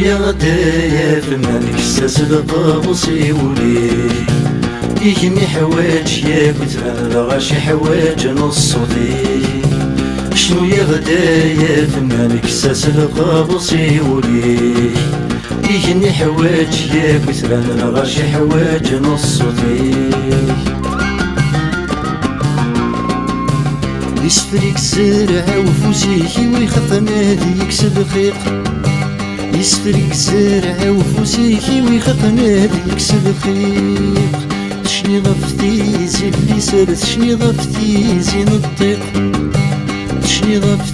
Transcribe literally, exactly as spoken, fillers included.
Yaɣ-d ay afennan, kkes-as lqebṣ i wul-ik. Igenni ḥwaǧ yakk tban, lɣaci ḥwaǧen ṣṣut-ik. Cnu yaɣ-d ay afennan, kkes-as lqebṣ i wul-ik. Igenni ḥwaǧ yakk tban, lɣaci ḥwaǧen ṣṣut-ik. Isefri-k zerɛ ufus-ik, iwi xaqen ad yeks lxiq. Isefri-k zerɛ ufus-ik, iwi xaqen ad yeks lxiq. Tecniḍ ɣef tizi n liser, tecniḍ ɣef tizi n ṭṭiq. Tecniḍ ɣef